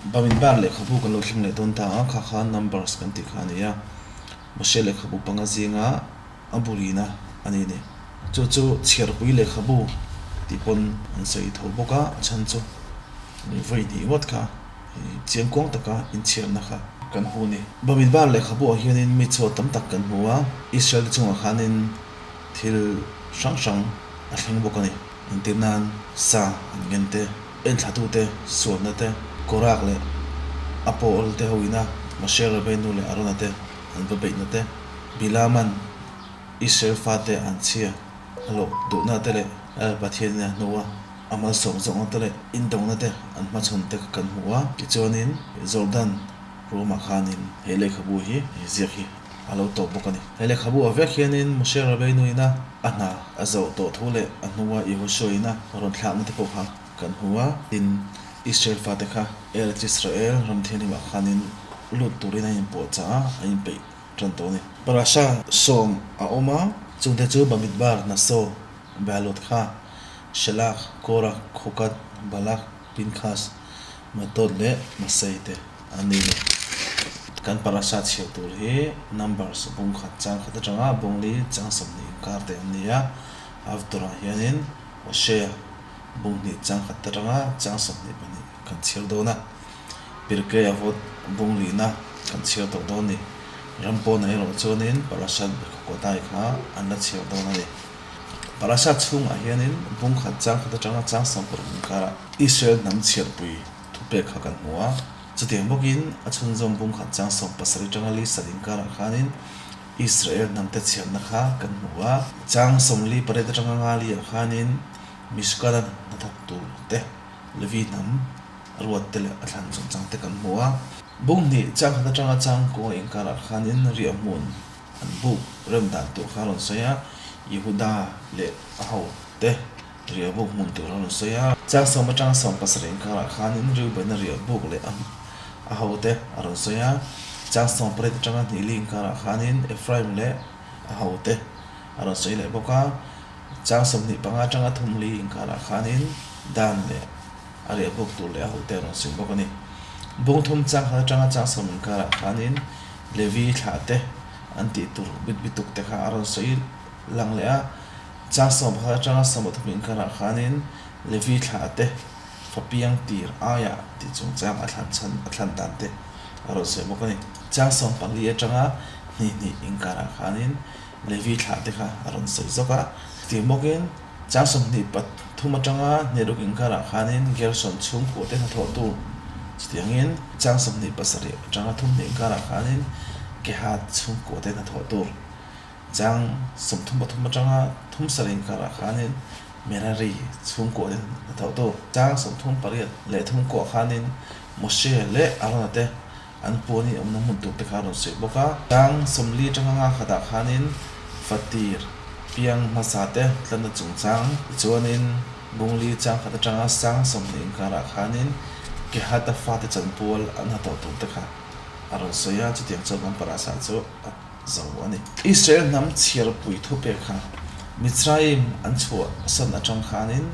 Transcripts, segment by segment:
Bamidbar lehkhabu kan lo thleng leh dawn ta a, kha kha Numbers kan tih kha a ni a, Moshe lehkhabu panga zinga a burina a ni ni. Chu chu chhiarpui lehkhabu tih pawn an sawi tho bawk a, a chhan chu vawi hnih ngawt kha chiangkuang taka inchhiarna kha kan hmu a ni. Bamidbar lehkhabu ah hianin mi chhuat tam tak kan hmu a, Israel te chungah khanin thil hrang hrang a thleng bawk a ni. Engtir nan sa an ngen te, enthlatute sualna te, Korak leh a pawl te hoina Moshe Rabbeinu leh Arona te an va beihna te, Bilaman Israel fate an chhia a lawh duhna te leh Lal Pathianin a hnua a malsawm zawkna te leh indawngna te an hmachhawn te kan hmu a. Tichuanin Jordan ruamah khanin he lehkhabu hi ziak hi a lo tawp bawk a ni. He lehkhabu ah vek hianin Moshe Rabbeinu ina a hna a zoh tawh thu leh a hnua Yehoshua ina rawn thlakna te pawh kha kan hmu a. Tin, Israel fate kha Eretz Israel ram thianghlimah khanin lut turin an inpuahchah a, an inpeih tan tawh a ni. Parasha sawm a awm a, chungte chu Bamidbar, Naso, Bealotha, Shelach, Korah, Khukat, Balak, Pinkhas, Matot leh Masei te an ni ni. Kan parasha chhiar tur hi Numbers bung khat chang khat atanga bung li chang 20 inkar te an ni a, Haftorah hianin Hosea bung hnih chang khat atanga chang 22 kan chhiar dawn a, Pirkei Avot bung lihna kan chhiar tawh dawn ni. Ram pawnah erawh chuanin Parashat Bekhukkotai kha an la chhiar dawn a ni. Parashat chhungah hianin bung khat chang khat atanga chang 60 inkarah Israel hnam chhiarpui thupek kha kan hmu a. Chutiang bawkin a chhunzawm bung khat chang 17 atanga li sat inkarah khanin Israel hnamte chhiarna kha kan hmu a. Chang 48 atanga nga liah khanin Mishkan-a hnathawk tur te, Levi hnam a ruat te leh a thlan chungchang te kan hmu a. Bung hnih chang khat atanga chang kua inkarah khanin riah hmun an buk rem dan tur kha a rawn sawi a, Yehuda leh a ho te riah buk hmun tur a rawn sawi a. Chang 10 atanga 17 inkarah khanin Reuben-a riah buk leh a ho te a rawn sawi a. Chang 18 atanga hnih li inkarah khanin Ephraim leh a ho te a rawn sawi leh bawk a. Chang 25 atanga thum li inkarah khanin Dan leh a riah buk tur leh a hote a rawn sawi bawk a ni. Bung thum chang khat atanga chang 10 inkarah khanin Levi thlah te an tih tur bit bituk te kha a rawn sawi lang leh a, chang 11 atanga 13 inkarah khanin Levi thlah te fapiang tir aiah tih chungchang a thlan chhan a thlan dan te a rawn sawi bawk a ni. Chang 14 atanga hnih hnih inkarah khanin Levi thlah te kha a rawn sawi zawk a, tiang bawkin chang 23 atanga hneruk inkarah khanin Gerson chhungkua te hnathawh tur chutiangin chang 27 atanga thum hnih inkarah khanin Kehath chhungkua te hnathawh tur chang 33 atanga thum sarih inkarah khanin Merari chhungkua te hnathawh tur chang 38 leh thum kuah khanin Moshe leh Arona te An puan in awmna hmun tur te kha a rawn sawi bawk a. Tlang 40 atanga nga khatah khanin fatir piang hmasa te tlanna chungchang tichuanin Bungli chang khat atanga sang 20 inkarah khanin Kehata fate chanpual an ha tawh tur te kha a rawn sawi a, chutiang chuan kan parasa chu a zo a ni. Israel hnam chhiarpui thupek kha Mitzrayim an chhuah san atang khanin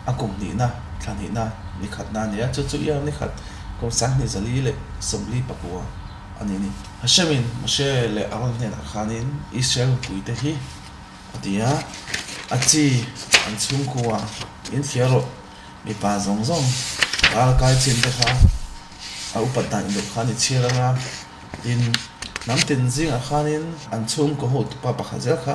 a kum hnihna, thla hnihna, ni khatna a ni a, chu chu Iyar ni khat kum 2449 a ni ni. Hashemin Moshe leh Aaron hnenah khanin Israel mipuite hi a ti a, A chi an chhungkua in thliar rawh, mipa zawng zawng ral kai chin te kha a upat dan induh khan i chhiar anga, Tin, hnam tin zingah khanin an chhungkaw hotupa pakhat zel kha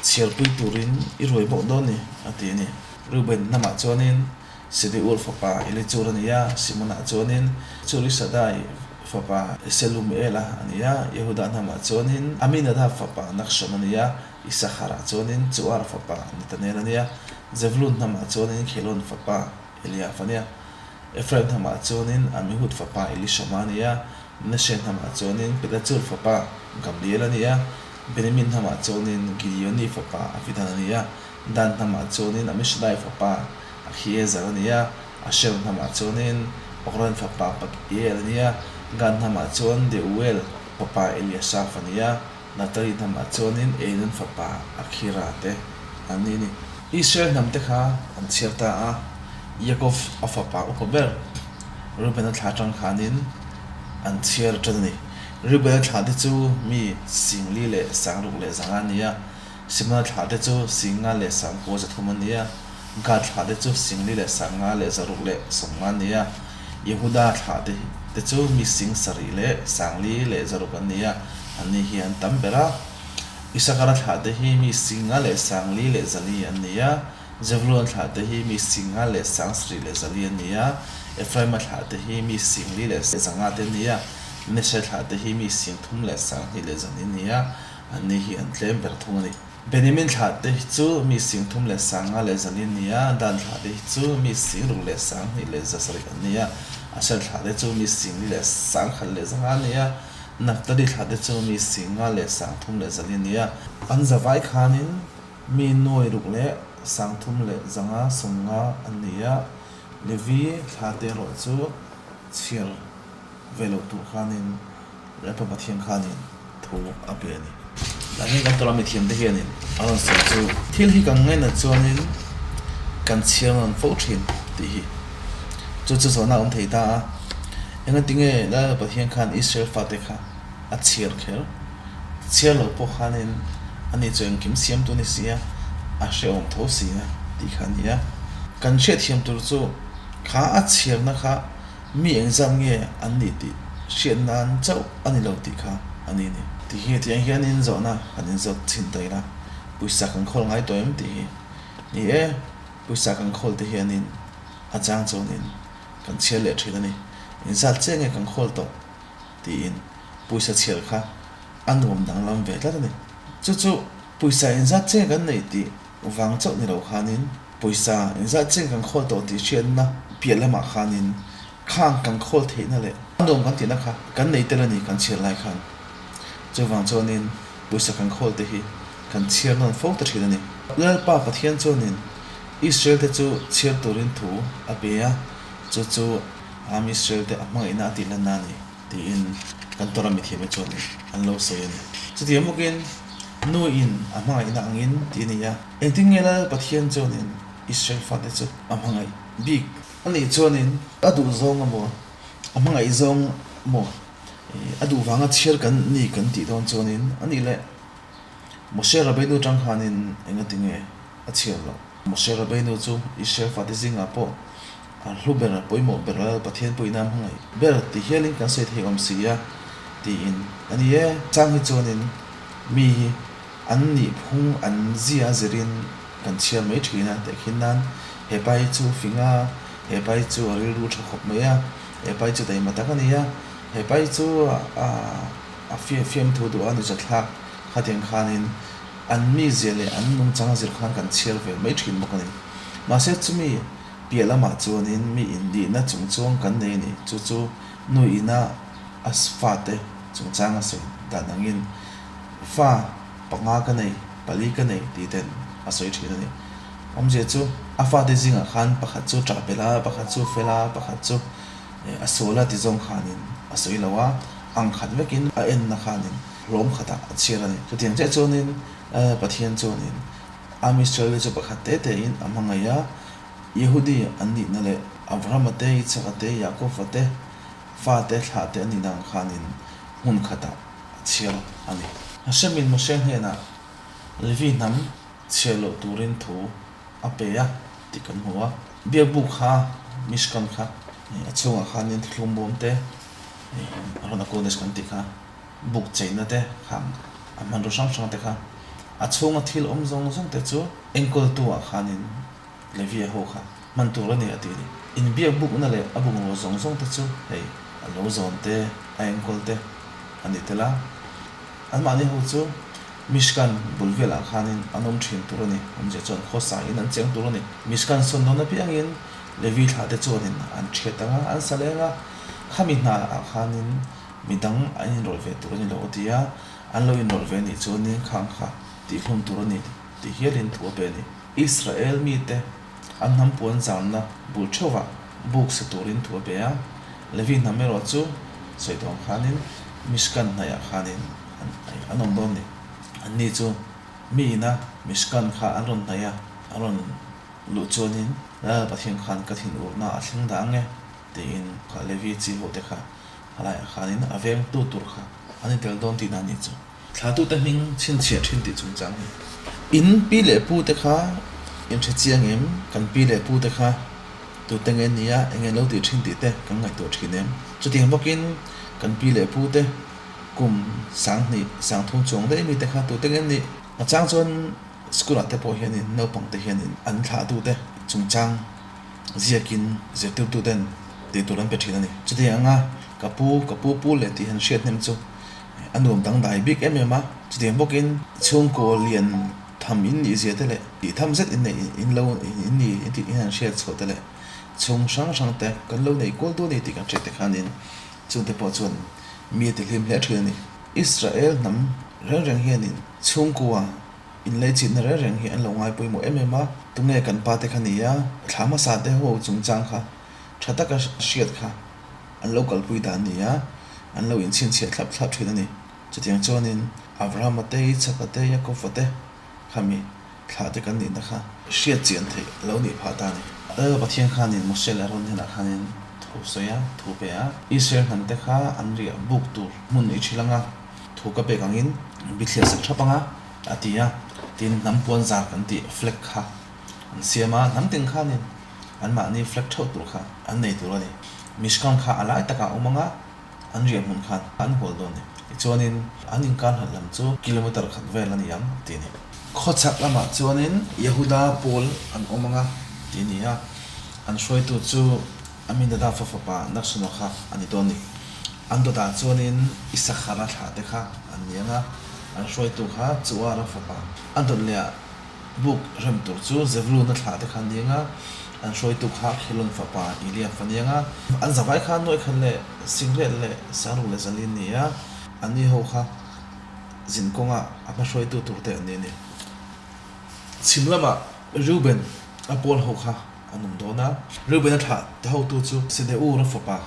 chhiarpui turin i ruai bawk dawn ni, a ti a ni. Reuben hnamah chuanin Sedeur fapa Elichur a ni a, Simonah chuanin Churisadai fapa Selumiela a ni a, Yehuda hnamah chuanin Aminadab fapa Nakshon a ni a, Isakharah chuanin Chuar fapa Netanel a ni a, Zevulun hnamah chuanin Khelon fapa Eliaf a ni a, Ephraim hnamah chuanin Amihud fapa Elishama a ni a, Manasseh hnamah chuanin Pedahzur fapa Gamliel a ni a, Benjamin hnamah chuanin Gideoni fapa Avidan a ni a, Dan hnamah chuanin Ammishaddai fapa Ahiezer a ni a, Asher hnamah chuanin Okran fapa Pagiel a ni a, Gad hnamah chuan Deuel fapa Eliasaph a ni a, Naphtali hnamah chuanin Enan fapa Akhira te an ni a ni. Israel hnamte kha an chhiar ta a, Yaakov a fapa upa ber Reuben-a thla atang khanin an chhiar ṭan a ni. Reuben-a thlate chu mi 40 leh 60 leh 500 a ni a, Simona thlate chu 50 leh 90 300 an ni a, Gad thlate chu 40 leh 50 leh 600 leh 50 an ni a, Yehuda thlate te chu mi 70 leh 40 leh 600 an ni a, anni hi an tam ber a. Isakara thlahte hi mi 50 leh 40 leh 400 an ni a, Zevulun thlahte hi mi 50 leh 70 leh 400 an ni a, Efraima thlahte hi mi 40 leh 500 te an ni a, Manasseh thlahte hi mi 30 leh 20 leh 400 an ni a, anni hi an tlem ber thung a ni. Benjamin thlahte hi chu mi 30 leh 50 leh 400 an ni a, Dan thlahte hi chu mi 60 leh 20 leh 700 an ni a, Asher thlahte chu mi 40 leh 10 leh 500 an ni a, Naphtali thlahte chu mi 50 leh 30 leh 400 an ni a. An zavai khanin mi 600 leh 30 leh 500 50 an ni a, Levi thlahte erawh chu chhiar ve loh tur khanin Lalpa Pathian khanin thu a pe a ni. Mahni kan tawrh a mithiamte hianin a rawn sawi chu thil hi kan ngainat chuanin kan chhiar nawn fo thin tih hi chu chu zawhna a awm thei ta a. Engatinge Lalpa Pathian khan Israel fate kha a chhiar kher? Chhiar lo pawh khanin ani chu engkim siamtu a ni si a, a hrehawm tho si a tih kha a ni a. Kan hriatthiam tur chu kha a chhiarna kha Mi engzat nge an nih tih hriat nan chauh a ni lo tih kha a ni ni. Tih hi tiang hianin zawhna kan inzawt chhin ta ila, pawisa kan khawl ngai tawh em tih hi. Ni e, pawisa kan khawl te hianin a chang chuanin kan chhiar leh thin a ni. Engzat chiah nge kan khawl tawh tiin pawisa chhiar kha a nuam danglam ve tlat a ni. Chu chu pawisa engzat chiah nge kan neih tih vang chauh ni lo khanin Pawisa engzat chen kan khawl tawh tih hriatna piah lamah khanin khang kan khawl theihna leh a nuam kan tihna kha kan nei tel a ni kan chhiar lai khan. Chuvang chuanin pawisa kan khawl te hi kan chhiar nawn fo ta thin a ni. Lalpa Pathian chuanin Israel te chu chhiar turin thu a pe a, chu chu Am Israel te a hmangaihna a tih lanna a ni tiin kan Torah mithiamte chuanin an lo sawi a ni. Chutiang bawkin nu in a hmangaihna angin tih a ni a. Engtin nge Lal Pathian chuanin Israel fate chu a hmangaih bik? Ani chuanin a duh zawng emaw, a hmangaih zawng emaw, a duh vanga chhiar kan ni kan tih dawn chuanin ani leh Moshe Rabbeinu tang khanin engati nge a chhiar loh? Moshe Rabbeinu chu Israel fate zingah pawh a hlu ber, a pawimawh ber, Lal Pathian pawhin a hmangaih ber ti hialin kan sawi thei awm si a tiin a ni e. Chang hi chuanin mi hi An nih phung an zia zirin kan chhiar mai thin a, tehkhin nan he pa hi chu fing a, he pa hi chu a rilru tha khawp mai a, he pa hi chu taima tak a ni a, he pa hi chu a fiamthu duh a ni zathlak khatiang khanin an mizia leh an nungchang a zir khan kan chhiar ve mai thin bawk a ni. Mahse chumi piah lamah chuanin mi indihna chungchuang kan nei a ni, chu chu nu ina a fate chungchang a sawi dan angin Fa panga ka nei, pali ka nei tih ten a sawi thin a ni. Awmzia chu a fate zingah khan pakhat chu ṭah belh a, pakhat chu fel a, pakhat chu a sual a ti zawng khanin a sawi lo a, ang khat vekin a enna khanin hlawm khatah a chhiar a ni. Chutiang chiah chuanin Pathian chuanin Am Israel-te chu pakhat te tein a hmangaih a, Yehudi an nihna leh Abrahama te, Yitzhaka te, Yaakova te fate thlahte an nihna ang khanin hmun khatah a chhiar a ni. Hashemin Moshe hnenah Levi hnam chhiar loh turin thu a pe a tih kan hmu a. Biakbuk kha, Mishkan kha, a chhungah khanin thuthlung bawm te, Aron HaKodesh kan tih kha, buk cheina te khang a hmanraw hrang hrang te kha, a chhunga thil awm zawng zawng te chu enkawltu-ah khanin Levia ho kha hman tur a ni a ti a ni. Inbiak bukna leh a bungrua zawng zawng te chu hei a lo zawn te, a enkawl te a ni tel a. Anmahni ho chu Mishkan bul velah khanin an awm thin tur a ni. Awmzia chuan khawsa in an cheng tur a ni. Mishkan sawn dawn apiangin Levi thlah te chuanin an thiat ang a, an sa leng a. Khami hna ah khanin midang an inrawlh ve tur a ni lo a ti a. An lo inrawlh ve nih chuanin khang kha tihhlum tur a ni tih hialin thu a pe a ni. Israel mite an hnam puan zamna bul theuhah buk sa turin thu a pe a, Levi hnam erawh chu sawi tawh ang khanin Mishkan hnaihah khanin an awm dawn ni. Anni chu mi ina Mishkan kha an rawn hnaih a. A rawn luh chuanin, Lal Pathian khan ka thinurna a thleng dah ang e, tiin kha Levi chi hote kha a laiah khanin a vengtu tur kha an intel dawn tihna a nih chu. Thlatute hming chhinchhiah thin tih chungchang hi. In pi leh pu te kha in hre chiang em? Kan pi leh pu te kha tute nge nia eng nge lo tih thin tih te kan ngaihtuah thin em? Chutiang bawkin kan pi leh pu te kum sanghnih sangthum chuang daih mi te kha tute nge nih? A chang chuan school ah te pawh hianin naupang te hianin an thlahtute chungchang ziakin zirtirtuten tih tur an pe thin a ni. Chutiang anga ka pu, ka pu pu leh tih han hriat hnem chu a nuam dangdai bik em em a. Chutiang bawkin chhungkaw lian tham in nih zia te leh tih tham zet in neih in lo in ni in tih in han hriat chhuah te leh chhung hrang hrang te kan lo nei kual dawn a ni tih kan hriat te khanin chungte pawh chuan mi a ti hlim hle thin a ni. Israel hnam reng reng hianin chhungkua Inleichitna reng reng hi an lo ngai pawimawh em em a, tunge kan pa te kha ni a, thla hmasa te ho chungchang kha tha taka hriat kha an lo kalpui dan ni a, an lo inchhinchhiah thlap thlap thin a ni. Chutiang chuanin Abrahama te, Isaka te, Jakoba te khami thla te kan nihna kha hriat chian theih a lo nih phah ta a ni. Lal Pathian khanin Mose leh Aaron hnenah khanin thu sawi a, thu pe a, Israel hnam te kha an riah buk tur hmun i thil anga thu ka pek angin bithliah sak thap anga, a ti a, tin hnam puan zar kan tih flag kha an siam a, hnam tin khanin anmahni flag theuh tur kha an nei tur a ni. Mishkan kha a lai takah a awm ang a, an riah hmun khan an hual dawn a ni. Tichuanin an inkar hlat lam chu kilometer khat vel a ni ang a ti a ni. Khawchhak lamah chuanin Yehuda pawl an awm ang a ti a ni a, an hruaitu chu Aminadab-a fapa Naksona kha a ni dawn a ni. An dawtah chuanin Isakhara thlah te kha an ni ang a, an hruaitu kha Chuara fapa. A dawt lehah buk rem tur chu Zevluna thlah te kha an ni ang a, an hruaitu kha Khilon fapa Eliab a ni ang a. An zavai kha Nuaikhat leh Singret leh Sangruk leh Zali an ni a, anni ho kha zin kawnga a hmahruaitu tur te an ni a ni. Chhim lamah Reuben a pawl ho kha an awm dawn a, Reuben a thlah te hotu chu Sedeur-a fapa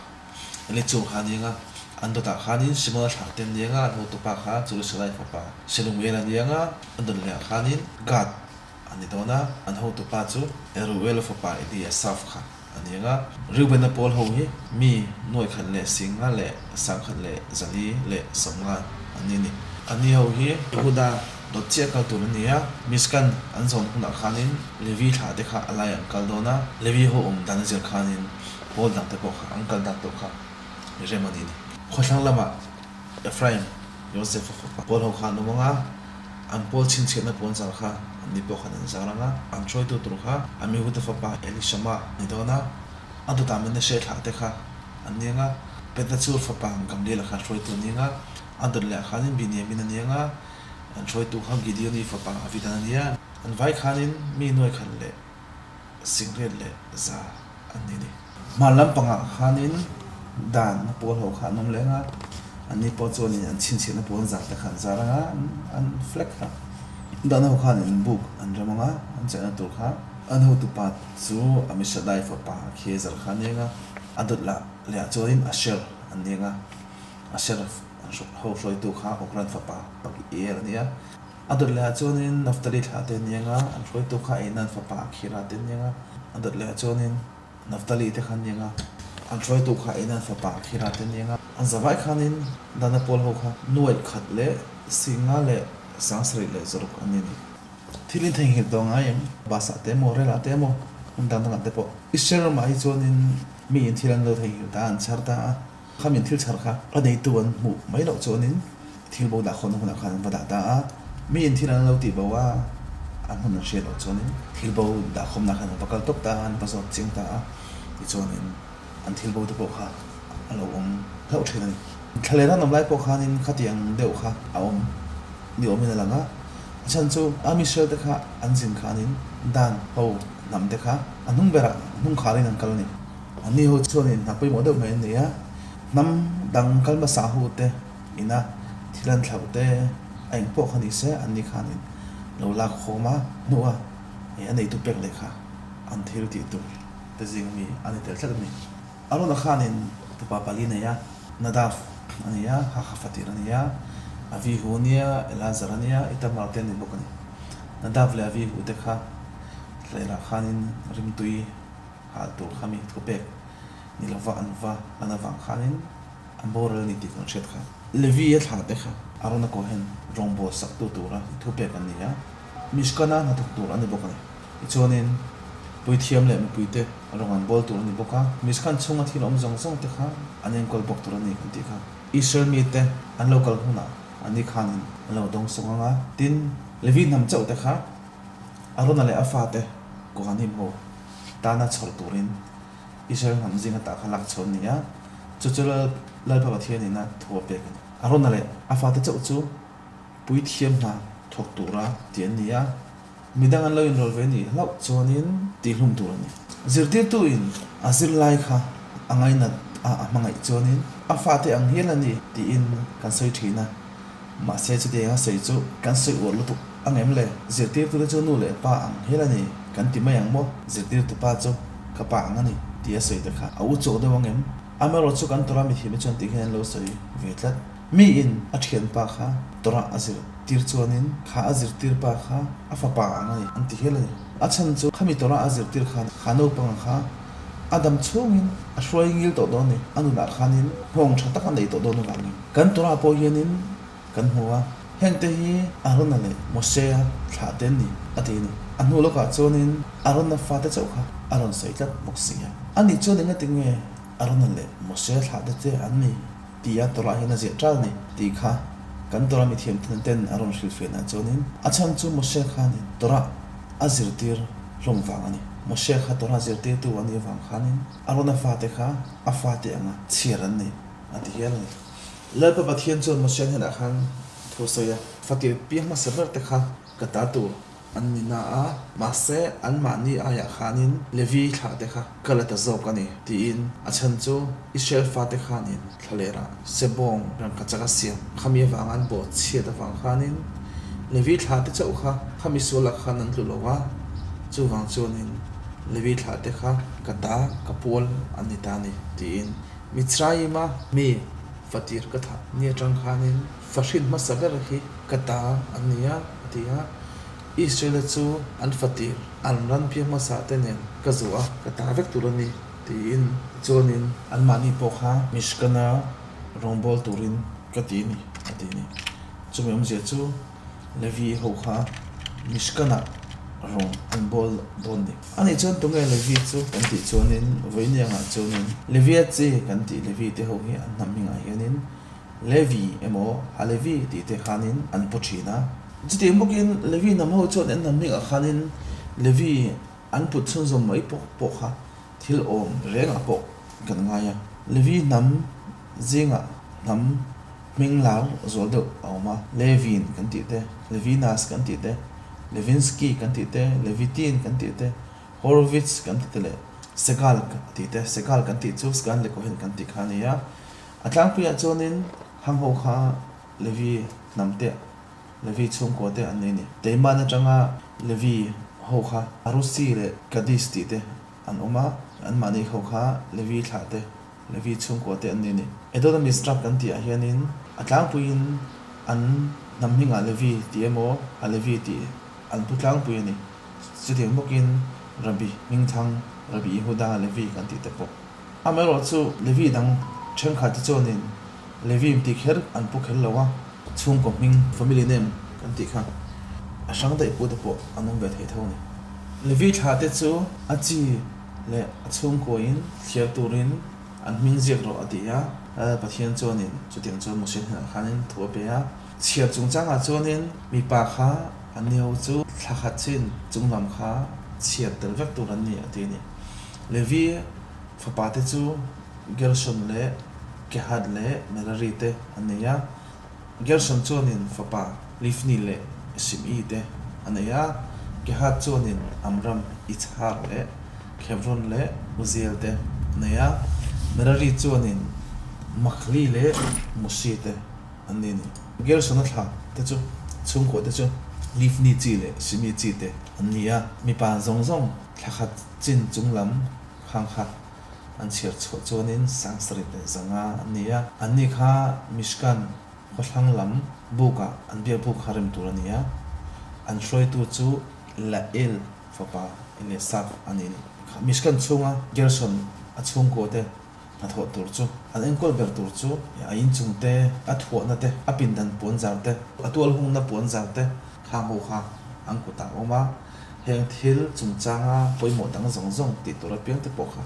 Elichur kha a ni ang a, an dawtah khanin Simona thlah te an ni ang a, an hotupa kha Zurisalai fapa Shelumiel a ni ang a, an dawt lehah khanin Gad a ni dawn a, an hotupa chu Eruela fapa Eliasaf kha a ni ang a. Reubena pawl ho hi mi nuaikhat leh singa leh sangkhat leh zali leh sawmnga an ni a ni. Anni ho hi Yehuda dawt chiah kal tur an ni a, Mishkan an zawn hunah khanin Levi thlah te kha a lai an kal dawn a, Levi ho awm dan a zir khanin Pawl dangte pawh kha an kal dan tawh kha rem a ni ni. Khawthlang lamah Ephraim, Joseph-a fapa pawl ho kha an awm ang a, an pawl chhinchhiahna puan zar kha anni pawh khan an zar ang a, an hruaitu tur kha Amihuda fapa Elishama a ni dawn a, a dawtah Manasseh thlahte kha an ni ang a, Pedahzur fapa Gamliela kha hruaitu a ni ang a, a dawt lehah khanin Biniamin a ni ang a, an hruaitu kha Gideoni fapa Avidan a ni a, an vai khanin mi nuaikhat leh Singret leh za an ni ni. Hmar lampangah khanin dan na pawl ho kha an awm leng a, anni pawh chuanin an chhinchhiahna pawl zar te kha an zar ang a, an flag kha dan ho khanin buk an rem ang a, an chenna tur kha an hotupa chu Amishadai fapa Akhiezar kha a ni ang a, a dawt lah lehah chuanin Asher an ni ang a, Asher ho hruaitu kha Okran fapa Pagiel a ni a. A dawt lehah chuanin Naftali thlah te an ni ang a, an hruaitu kha Einan fapa Akhira te an ni ang a. A dawt lehah chuanin Naftali te kha an ni ang a, an hruaitu kha Einan fapa Akhira te an ni ang a. An zavai khanin Dana pawl ho kha nuaih khat leh Singa leh Sangsarih leh Zaruk an ni a ni. Thil in theihnghilh tawh ngai em? Bus ah te emaw, rail ah te emaw, hmun dang dangah te pawh. Israel ramah hi chuanin mi in thil an lo theihnghilh ta a, an chhar ta a. Khami thil chhar kha a neitu an hmuh mai loh chuanin thil bo dah khawhna hmunah khan an va dah ta a, miin thil an lo tih bo a, an hmun an hriat loh chuanin thil bo dah khawmna khan an va kal tawp ta a, an va zawt chiang ta a, tichuanin an thil bo te pawh kha a lo awm hlauh thin a ni. Thlaleh ran awm lai pawh khanin khati ang deuh kha a awm ni awmin a lang a, a chhan chu Army Shell te kha an zin khanin dan ho hnam te kha a hnung berah hnung kharin an kal a ni. Anni ho chuanin hna pawimawh deuh mai an nei a, hnam dang kal hmasa ho te ina thil an thlauh te a eng pawh kha ni se anni khanin lo lak khawm a hnuah a neitu pek leh kha an thil tih tur te zing mi a ni tel tlat a ni. Arona khanin tupa pali nei a, Nadav a ni a, Hahafatir a ni a, Avihu a ni a, Elazar a ni a, Itamar te an ni bawk a ni. Nadav leh Avihu te kha. Thlalerah khanin rimtui hal tur kha mi thupek ni lova an va lan avang khanin an boral a ni tih kan hriat kha. Levi-a thlah te kha Arona Cohen rawngbâwl saktu tura thupek an ni a, Mishkana hnathawk tur a ni bawk a ni. Tichuanin puithiam leh mipuite rawng an bawl tur a ni bawk a, Mishkan chhunga thil awm zawng zawng te kha an enkawl bawk tur a ni kan tih kha. Israel mite an lo kal hunah an ni khanin an lo dawng sawng ang a, tin, Levi hnam chauh te kha Arona leh a fate Kohanim ho tana chhawr turin Israel hnam zinga tah kha lak chho an ni a, chu chu Lalpa Pathianin a thu a pek a ni. Arona leh a fate chauh chu puithiam hna thawk tura tih an ni a, midang an lo inrawlh ve nih hlauh chuanin tihhlum tur a ni. Zirtirtuin a zirlai kha a ngainat a a hmangaih chuanin a fate ang hial a ni tiin kan sawi thin a. Mahse chutiang a sawi chu kan sawi uar lutuk ang em le? Zirtirtute chu nu leh pa ang hial a ni kan ti mai ang maw? Zirtirtu pa chu ka pa ang a ni tih a sawi te kha a u chawk deuh ang em? Amaherawh chu kan Torah mithiam hi chuan tih hian an lo sawi ve tlat. Miin a thianpa kha Torah a zirtir chuanin kha a zirtir pa kha a fapa ang a ni an ti hial a ni. A chhan chu khami Torah a zirtir khan kha naupang kha a dam chhungin a hruai ngil tawh dawn a ni. A nunah khanin nghawng tha tak a nei tawh dawn avangin. Kan Torah pawh hianin kan hmu a, hengte hi Arona leh Mosea thlah te an ni, a ti a ni. A hnu lawkah chuanin Arona fate chauh kha a rawn sawi tlat bawk si a. Ani chuan engati nge Arona leh Mosea thlah te che an ni tia Torah hian a ziah ṭal ni tih kha kan Torah mithiam ten a rawn hrilhfiahnah chuanin a chhan chu Mosea khanin Torah a zirtir hlawm vang a ni. Mosea kha Torah zirtirtu a nih avang khanin Arona fate kha a fate anga chhiar an ni. A ti hial a ni. Lalpa Pathian chuan Mosia hnenah khan thu a sawi a. Fatir piang hmasa ber te kha ka ta tur an ni na a, mahse anmahni aiah khanin Levi thlah te kha ka la ta zawk a ni, tiin a chhan chu Israel fate khanin thlalerah sebawng rangkachak a siam khami avanga an bawh chhiat avang khanin Levi thlah te chauh kha khami sualah khan an tlu lo a, chuvang chuanin Levi thlah te kha ka ta ka pual an ni ta a ni, tiin. Mitzrayima mi fatir ka thah ni atang khanin fahrin hmasa ber hi ka ta an ni a, a ti a. Israela chu an fatir an ran piang hmasa te nen ka zuah a, ka ta vek tur a ni, tiin. Tichuanin anmahni pawh kha Mishkana rawngbâwl turin ka ti a ni, a ti a ni. Chumi awmzia chu Levi ho kha Mishkanah rawng an bawl dawn ni. Ani chuan tunge Levi chu kan tih chuanin vawiiniangah chuanin Levia chi kan tih Levi te ho hi an hnam hmingah hianin Levi emaw Halevi tih te khanin an pu thin a. Chutiang bawkin Levi hnam ho chuan an hnam hmingah khanin Levi an put chhunzawm mai pawh pawh kha thil awm rengah pawh kan ngai a. Levi hnam zingah hnam Hming lar zual deuh a awm a, Levin kan tih te, Levinas kan tih te, Levinsky kan tih te, Levitin kan tih te, Horowitz kan tih te leh Segal tih te, Segal kan tih chu Sgan leh Cohen kan tih kha a ni a. A tlangpuiah chuanin hang ho kha Levi hnam te, Levi chhungkua te an ni a ni. Teiman atanga Levi ho kha Arusi leh Kadis tih te an awm a, anmahni ho kha Levi thlah te Levi chhungkua te an ni a ni. Edona Mizrah kan tih ah hianin a tlangpuiin an hnam hmingah Levi tih emaw a Levi tih an pu tlangpui a ni. Chutiang bawkin Rabbi hmingthang Rabbi Yehuda Levi kan tih te pawh. Amaherawh chu Levi dang thenkhat te chuanin Levi tih kher an pu kher lo a, chhungkaw hming, family name, kan tih kha a hrang daih pu te pawh an awm ve thei tho a ni. Levi thla te chu a chi leh a chhungkuain thliar turin an hming ziak rawh a ti a, Pathian chuanin chutiang chuan Mose hnenah khanin thu a pe a. Chhiar chungchangah chuanin mipa kha an ni ho chu thla khat chin chunglam kha chhiar tel vek tur an ni a ti a ni. Levi fapate chu Gershon leh Kehath leh Merari te an nei a. Gershon chuanin fapa Lifni leh Shim'i te a nei a, Kehath chuanin Amram, Izhar leh Hebron leh Uziel te a nei a, Merari chuanin Makhli leh Mushi te an ni a ni. Gershon-a thlah te chu chhungkua te chu Lifni chi leh Shim'i chi te an ni a, mipa zawng zawng thla khat chin chung lam khang kha An chhiar chhuah chuanin sangsarih leh zanga an ni a, anni kha Mishkan khawthlang lam bukah an biak buk kha rem tur a ni a, an hruaitu chu Lael fapa Eliasaf a ni a ni. Mishkan chhunga Gershon a chhungkua te hnathawh tur chu, an enkawl ber tur chu a inchung te, a thuahna te, a pindan puanzar te, a tualhungna puanzar te khang ho kha an kutah a awm a, heng thil chungchanga pawimawh dang zawng zawng tih tur apiang te pawh kha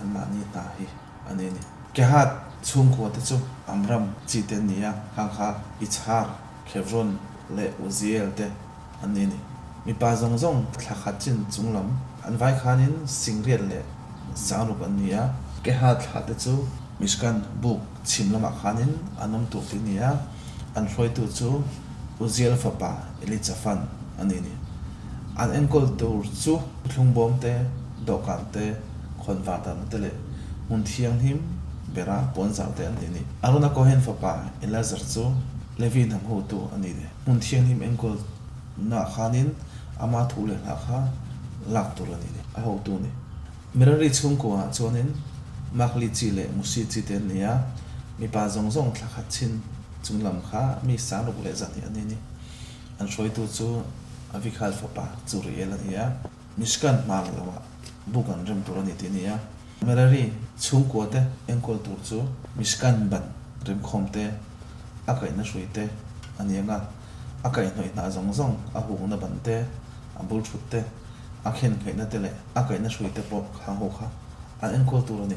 anmahni hna hi a ni a ni. Kehat chhungkua te chu Amram chi te an ni a, khang kha Ichhar, Hebron leh Uziel te an ni a ni. Mipa zawng zawng thla khat chin chung lam an vai khanin Singriat leh Sangruk an ni a. Keha thla te chu Mishkan buk chhim lamah khanin an awm tur tih a ni a, an hruaitu chu Uziel fapa Elichafan a ni a ni. An enkawl tur chu thlungbawm te, dawhkan te, khawnvar darna te leh hmun thianghlim bera puanzar te an ni a ni. Arona Kohen fapa Eleazar chu Levi hnam hotu a ni. Hmun thianghlim enkawl naah khanin ama thu leh hla kha lak tur a ni ni, a hotu a ni. Merari chhungkuaah chuanin Makli chi leh Mushi chi te an ni a, mipa zawng zawng thla khat chin chung lam kha mi sangruk leh zahnih an ni ni. An hruaitu chu Avikhal fapa Churiel a ni a, Mishkan hmar lamah buk an rem tur a ni tih a ni a. Merari chhungkua te enkawl tur chu Mishkan ban remkhawm te, a kaihna hrui te a ni ang a, a kaihhnawih hnah zawng zawng, a hukna ban te, a bul thut te, a khen ngheihna te leh a kaihna hrui te pawh khang ho kha an enkawl tur a ni.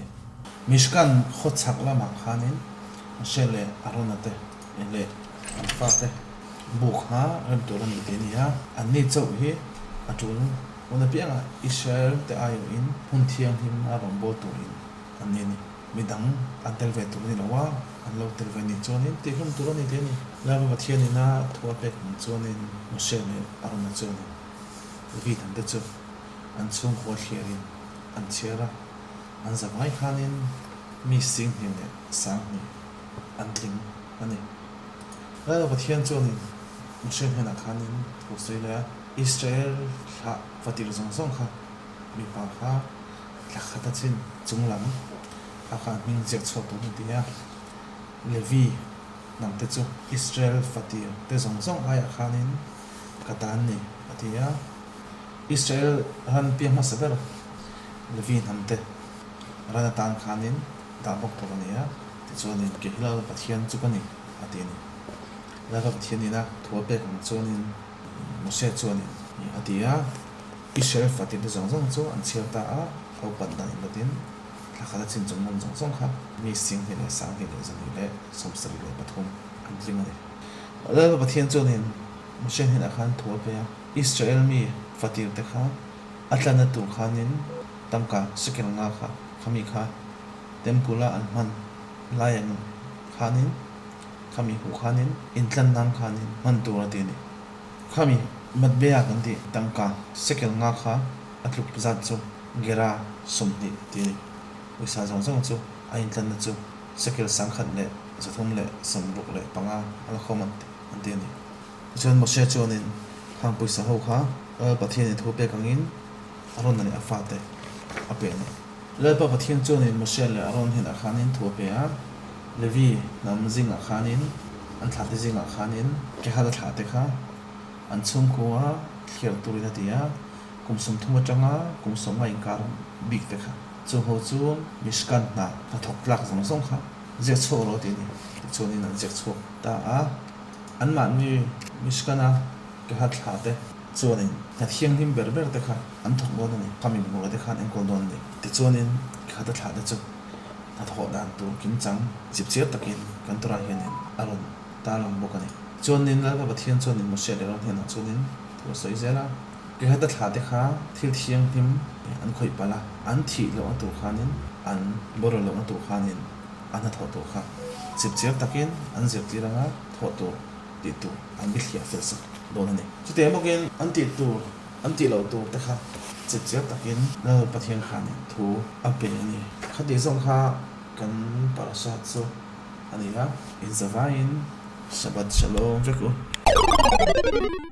Mishkan khaw chhak lamah khanin Moshe leh Arona te leh an fate buk kha rem tur a ni tih a ni a, anni chauh hi a tul hun apiangah Israel te aiawhin hmun thianghlim a rawnbawl turin an ni a ni. Mi dang an tel ve tur a ni lo a, an lo tel ve nih chuanin tihhlum tur a ni tih a ni. Lava Pathianin a thu a pek ang chuanin Moshe leh Arona chuanin Levi dangte chu an chhungkhua thliarin an chhiar a, an zavai khanin mi singhnih leh sanghnih an tling a ni. Lava Pathian chuanin Moshe hnenah khanin thu sawi leh a, Israel thlah fatir zawng zawng kha mipa kha thla khat a chin chung lam kha kha hming ziak chhuak tur an ti a, Levi hnam te chu Israel fatir te zawng zawng aiah khanin ka ta an ni a ti a, Israel ran piang hmasa ber Levi hnam te ran atan khanin dah bawk tur a ni a, tichuanin Kehilal Pathian chu ka ni a ti a ni. Lava Pathianin a thu a pek ang chuanin Moshe chuanin a ti a. Israel fatin te zawng zawng chu an chhiar ta a, a upat dan inlatin thla khat a chin chung lam zawng zawng kha mi 12 leh 12 leh 2 leh 73 an tling a ni. Lalpa Pathian chuanin Moshe hnenah khan thu a pe a, Israel mi fatir te kha a tlanna tur khanin tangka shekel nga kha khami kha temple a an hman lai ang khanin khami huh khanin intlan nan khanin hman tur a ti a ni. Khami Matbea kan tih tangka shekel nga kha a tluk zat chu Gera 20 tih a ni. Pawisa zawng zawng chu a intlanna chu shekel 1,365 a la khawm an ti a ni. Tichuan Moshe chuanin khang pawisa ho kha Lal Pathianin thu pek angin Aron leh a fate a pe a ni. Lalpa Pathian chuanin Moshe leh Aron hnenah khanin thu a pe a, Levi hnam zingah khanin an thlahte zingah khanin Kehat-a thlahte kha an chhungkhua thliar turin a ti a, kum 30 atanga kum 50 inkar bik te kha. Chung ho chu Mishkan hna hnathawk tlak zawng zawng kha ziak chhuak rawh tih a ni. Tichuanin an ziak chhuak ta a, anmahni Mishkan-a Kehat thlahte chuanin hna thianghlim ber ber te kha an thawk dawn a ni, khami bungrua te kha an enkawl dawn a ni. Tichuanin Kehat-a thlahte chu hnathawh dan tur kimchang chipchiar takin kan Torah hianin a rawn tarlang bawk a ni. Chuanin Lalpa Pathian chuanin Moshe leh Aaron hnenah chuanin thu a sawi zel a, Kehata thla te kha thil thianghlim an khawih palh a, an thih lohna tur khanin, an boral lohna tur khanin a hnathawh tur kha chipchiar takin an zirtir anga thawh tur tih tur an bithliah fel sak dawn a ni. Chutiang bawkin an tih tur An tih loh tur te kha chipchiar takin Lal Pathian khanin thu a pe a ni. Khatih zawng kha kan parasha chu a ni a, inzavaiin Shabbat Shalom vek u.